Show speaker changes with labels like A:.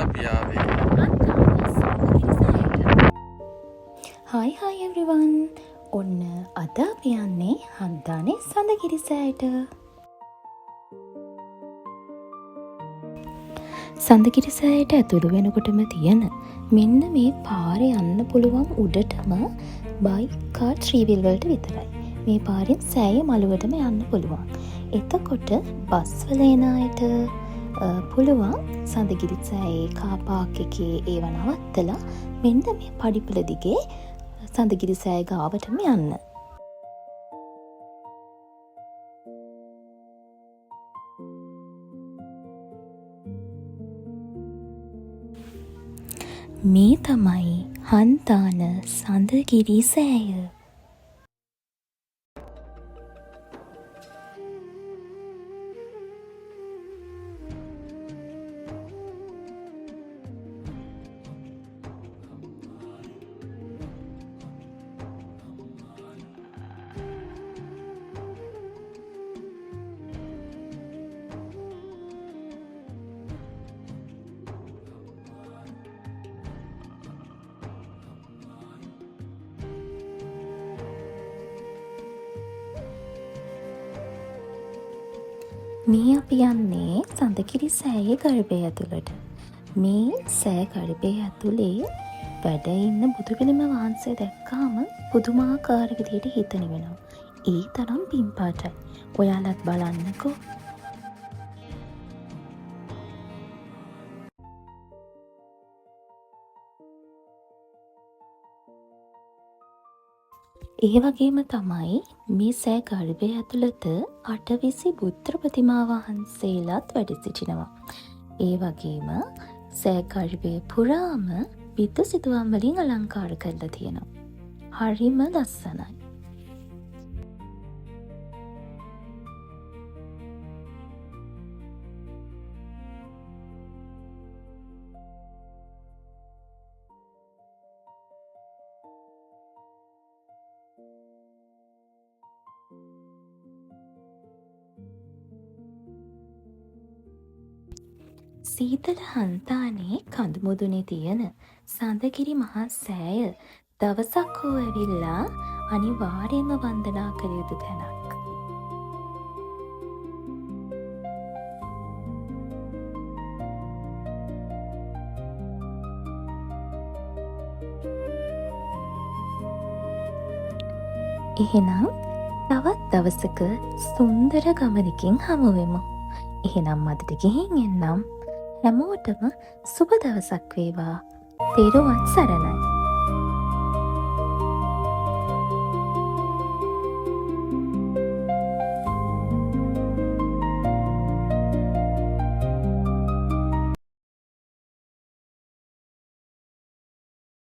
A: අපි ආවේ
B: hi hi everyone. ඔන්න අද අපි යන්නේ හන්තානේ සඳගිරි සෑයට. සඳගිරි සෑයට ඇතුළු වෙනකොටම තියෙන මෙන්න මේ පාරේ යන්න පුළුවන් උඩටම බයික්, කාර්, ත්‍රීවිල් වලට විතරයි. මේ පාරෙන් සෑය මළුවටම යන්න පුළුවන්. එතකොට බස් වල එන අයට පුළුවන් සඳගිරි සෑයේ කාර් පාක් එකේ ඒව නවත්තලා මෙන්න මේ පඩිපෙළ දිගේ සඳගිරි සෑය ගාවටම යන්න. මේ තමයි හන්තාන සඳගිරි සෑය. මේ අපි යන්නේ සඳගිරි සෑයේ ගර්භය ඇතුළට. මේ සෑ ගර්භය ඇතුලේ වැඩ ඉන්න බුදු පිළිම වහන්සේ දැක්කාම පුදුමාකාර විදියට හිත නිවෙනවා. ඒ තරම් පින් පාටයි. ඔයාලත් බලන්නකෝ. ඒ වගේම තමයි මේ සෑ ගර්භය ඇතුළත අටවිසි බුද්ධ ප්‍රතිමා වහන්සේලාත් වැඩ සිටිනවා. ඒ වගේම සෑ ගර්භය පුරාම බිතු සිතුවම් වලින් අලංකාර කරලා තියෙනවා. හරිම ලස්සනයි. සීතල හන්තානේ කඳු මුදුනේ තියෙන සඳගිරි මහා සෑය දවසක් හෝ ඇවිල්ලා අනිවාර්යයෙන්ම වන්දනා කළ යුතු තැනක්. එහෙනම් තවත් දවසක සුන්දර ගමනකින් හමු වෙමු. එහෙනම් අදට ගිහින් එන්නම්. හැමෝටම සුබ දවසක් වේවා. තෙරුවන් සරණයි.